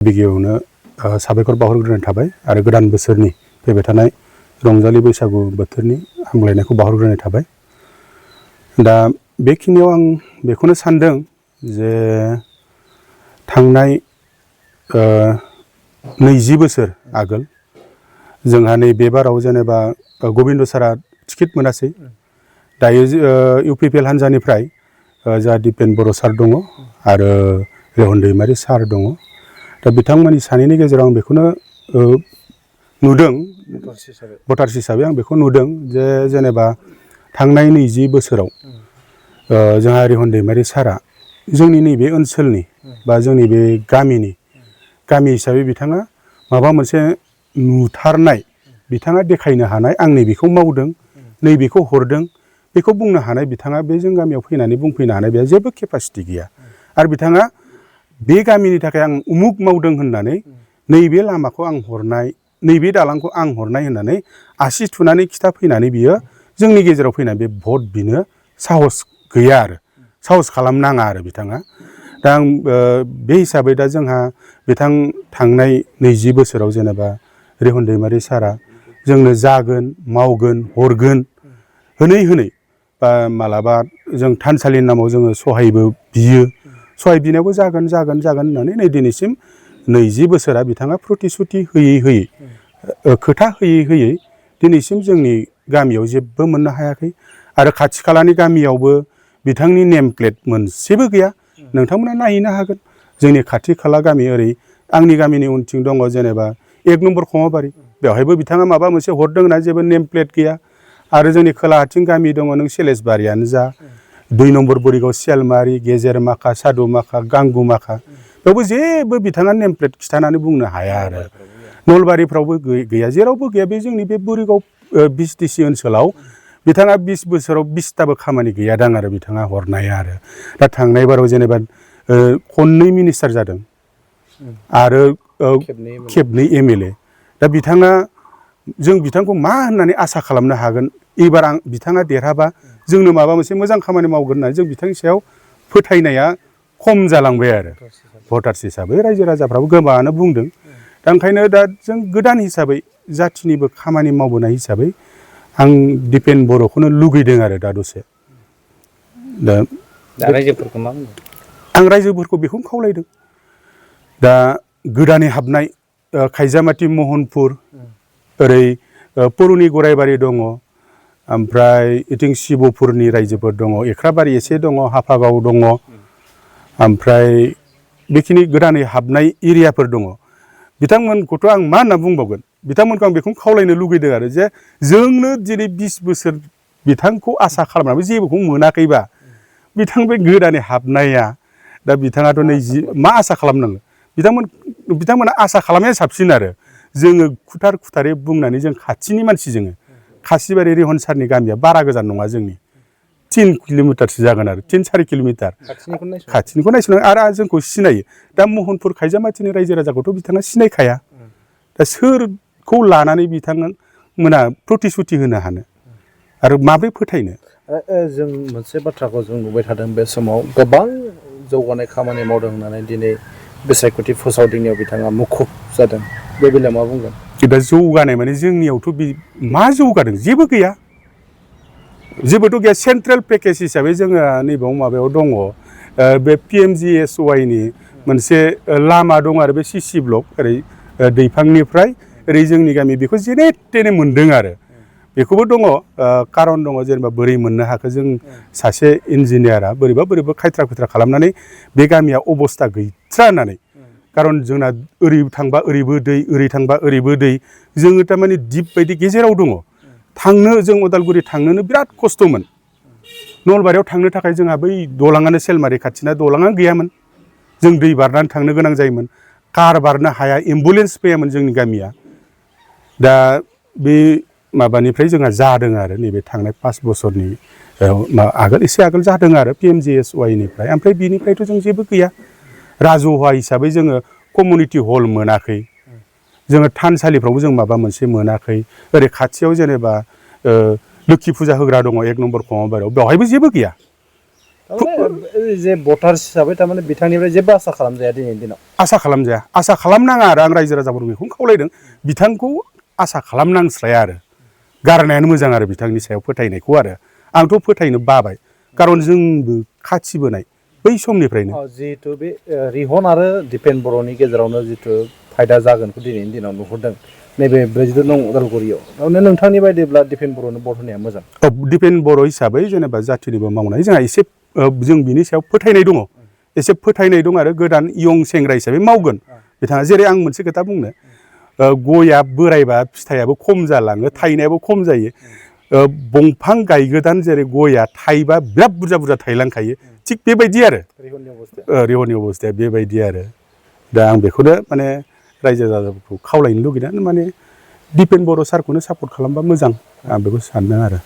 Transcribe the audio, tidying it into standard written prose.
गिबियावनो साबायखर बावहरग्रोनाय थाबाय आरो गोदान बोसोरनि फैबाय थानाय रंजालि बैसागु बोथोरनि हामलायनायखौ बावहरग्रोनाय थाबाय। दा बेखिनियाव आं बेखौनो सानदों जे थांनाय 20 बोसोर आगोल जोंहा नैबे बाराव जेनेबा गबिन्द सारा टिकेट मोनासै। दायो इउपिपिएल हान्जानिफ्राय जा दिपेन बर' सार दङ आरो रेहन दैमारि सार दङ। दा बिथांमोननि सानैनि गेजेराव आं बेखौनो नुदों, भटार्स हिसाबै आं बेखौ नुदों जे जेनेबा थांनाय 20 बोसोराव जोंहा रेहन दैमारि सारा जोंनि नैबे ओनसोलनि बा जोंनि बे गामि हिसाबै बिथाङा माबा मोनसे नुथारनाय बिथाङा देखायनो हानाय, आं नैबेखौ मावदों नैबेखौ हरदों बेखौ बुंनो हानाय बिथाङा बे जों गामियाव फैनानै बुंफैनो हानाय बेहा जेबो केपासिटि गैया। आरो बिथाङा बे गामिनि थाखाय आं उमुक मावदों होननानै नैबे लामाखौ आं हरनाय, नैबे दालांखौ आं हरनाय होननानै आसि थुनानै खिथाफैनानै बियो जोंनि गेजेराव फैनानै बे भट बिनो साहस गैया आरो साहस खालामनाङा आरो बिथाङा। दा आं बे हिसाबै दा जोंहा बिथां थांनाय 20 बोसोराव जेनेबा रेहन दैमारि सारा जोंनो जागोन, मावगोन, हरगोन होनै बा मालाबा जों थानसालिनि नामाव जोङो सहायबो बियो, सहाय बिनायावबो जागोन होननानै नै दिनैसिम 20 बोसोरा बिथाङा प्रतिश्रुति होयै खोथा होयै दिनैसिम जोंनि गामियाव जेबो मोननो हायाखै। आरो खाथि खालानि गामियावबो बिथांनि नेम प्लेट मोनसेबो गैया। नोंथांमोना नायहैनो हागोन जोंनि खाथि खाला गामि ओरै आंनि गामिनि उनथिं दङ जेनेबा 1 नम्बर खमाबारि, बेवहायबो बिथाङा माबा मोनसे हरदों होनना जेबो नेम प्लेट गैया। आरो जोंनि खोलाहाथिं गामि दङ नों सेलेसबारियानो जा, 2 नम्बर बरिगाव सियालमारि, गेजेर माखा, सादु माखा, गांगु माखा, बेयावबो जेबो बिथाङा नेम प्लेट खिथानानै बुंनो हाया आरो नलबारिफ्रावबो गैया, जेरावबो गैया। बे जोंनि बे बरिगाव 20 डिसि ओनसोलाव बिथाङा 20 बोसोराव 20टाबो खामानि गैयादां आरो बिथाङा हरनाया। आरो दा थांनाय बाराव जेनेबा खननै मिनिस्टार जादों आरो खेबनै एमएलए। दा जों बिथांखौ मा होननानै आसा खालामनो हागोन एबार बिथाङा देरहाबा जोंनो माबा मोनसे मोजां खामानि मावगोन होननानै जों बिथांनि सायाव फोथायनाया खम जालांबाय आरो भटार्स हिसाबै रायजो राजाफ्राबो गोबाङानो बुंदों। दा ओंखायनो दा जों गोदान हिसाबै जाथिनिबो खामानि मावबोनाय हिसाबै आं दिपेन बर'खौनो लुगैदों आरो दा दसे। दा रायजोफोरखौ मा बुंदों? आं रायजोफोरखौ बेखौनो खावलायदों। दा गोदानै हाबनाय खायजामाथि महनपुर, ओरै पुरुनि गराइबारि दङ, ओमफ्राय इथिं शिबपुरनि रायजोफोर दङ, एख्राबारि एसे दङ, हाफागाव दङ, ओमफ्राय बेखिनि गोदानै हाबनाय एरियाफोर दङ। बिथांमोनखौथ' आं मा होनना बुंबावगोन, बिथांमोनखौ आं बेखौनो खावलायनो लुगैदों आरो जे जोंनो दिनै 20 बोसोर बिथांखौ आसा खालामनानैबो जेबोखौ मोनाखैबा बिथां बे गोदानै हाबनाया दा बिथाङाथ' मा आसा खालामनांगौ। बिथांमोना आसा खालामनाया साबसिन आरो जोङो खुथारै बुंनानै जों खाथिनि मानसि, जोङो खासिबारि रेहन सारनि गामिया बारा गोजान नङा, जोंनि 3 किल'मिटारसो जागोन आरो 3-4 किल'मिटार खाथिनिखौ नायस'नानै आरो जोंखौ सिनायो। दा महनपुर खायजामाथिनि रायजो राजाखौथ' बिथाङा सिनायखाया। दा सोरखौ लानानै बिथांमोना प्रतिश्रुति होनो हानो आरो माबोरै फोथायनो? जों मोनसे बाथ्राखौ जों नुबाय थादों, बे समाव गोबां जौगानाय खामानि मावदों होननानै दिनै बिसायख'थि फोसावदिंनायाव बिथाङा मुखुब जादों। बे बेलायाव मा बुंगोन? दा जौगानाय माने जोंनियावथ' मा जौगादों? जेबो गैया, जेबोथ' गैया। सेन्ट्रेल पेकेज हिसाबै जोङो नैबेयाव माबायाव दङ, बे PMGSYनि मोनसे लामा दं आरो बे CC ब्लक ओरै दैफांनिफ्राय ओरै जोंनि गामि, बेखौ जेने थेने मोनदों आरो बेखौबो दङ। खारन दङ, जेनेबा बोरै मोननो हाखो, जों सासे इन्जिनियारा बोरैबा खायथ्रा खुथ्रा खालामनानै बे गामिया अबस्था गैथ्रा होननानै, खारन जोंना ओरै थांबा ओरैबो दै, ओरै थांबा ओरैबो दै, जोङो थारमाने दिप बायदि गेजेराव दङ। जों उदालगुरि थांनोनो बिराद खस्थ'मोन। नलबारियाव थांनो थाखाय जोंहा बै दलाङानो सेलमारि खाथिना दलाङानो गैयामोन, जों दै बारनानै थांनो गोनां जायोमोन। कार बारनो हाया, एम्बुलेन्स फैयामोन जोंनि गामिया। दा बे माबानिफ्राय जोंहा जादों आरो नैबे थांनाय 5 बोसोरनि आगोल एसे आगोल जादों आरो PMGSYनिफ्राय। ओमफ्राय बिनिफ्रायथ' जों जेबो गैया। राजहुवा हिसाबै जोङो कमिउनिटि हल मोनाखै, जोङो थानसालिफ्रावबो जों माबा मोनसे मोनाखै। ओरै खाथियाव जेनेबा लोखि फुजा होग्रा दङ 1 नम्बर खमाबारियाव, बेवहायबो जेबो गैया। थारमाने जे भटार्स हिसाबै थारमाने बिथांनिफ्राय जेबो आसा खालामजाया दिनैनि दिनाव आसा खालामजाया आसा खालामनाङा आरो आं रायजो राजाफोरखौ बेखौनो खावलायदों बिथांखौ आसा खालामनांस्राया आरो गारनायानो मोजां आरो बिथांनि सायाव फोथायनायखौ आरो आंथ' फोथायनो बाबाय खारन जोंबो खाथिबोनाय बै समनिफ्रायनो जिहेतु बे रिहन आरो दिपेन बर'नि गेजेरावनो जिथु फायदा जागोनखौ दिनैनि दिनाव नुहुरदों नैबे 42 नं उदालगुरियाव थारमाने नोंथांनि बायदिब्ला दिपेन बर'नो भट होनाया मोजां दिपेन बर' हिसाबै जेनेबा जाथिनिबो मावनाय जोंहा एसे जों बिनि सायाव फोथायनाय दङ एसे फोथायनाय दं आरो गोदान इयं सेंग्रा हिसाबै मावगोन बिथाङा जेरै आं मोनसे खोथा बुंनो गया बोरायबा फिथाइयाबो खम जालाङो थायनायाबो खम जायो बंफां गायगोदान जेरै गया थाइबा बिराद बुरजा बुरजा थायलांखायो थिग बेबायदि आरो रिहननि अबस्थाया बेबायदि आरो दा आं बेखौनो माने रायजो राजाफोरखौ खावलायनो लुगैदों माने दिपेन बर' सारखौनो सापर्ट खालामबा मोजां आं बेखौ सानदों आरो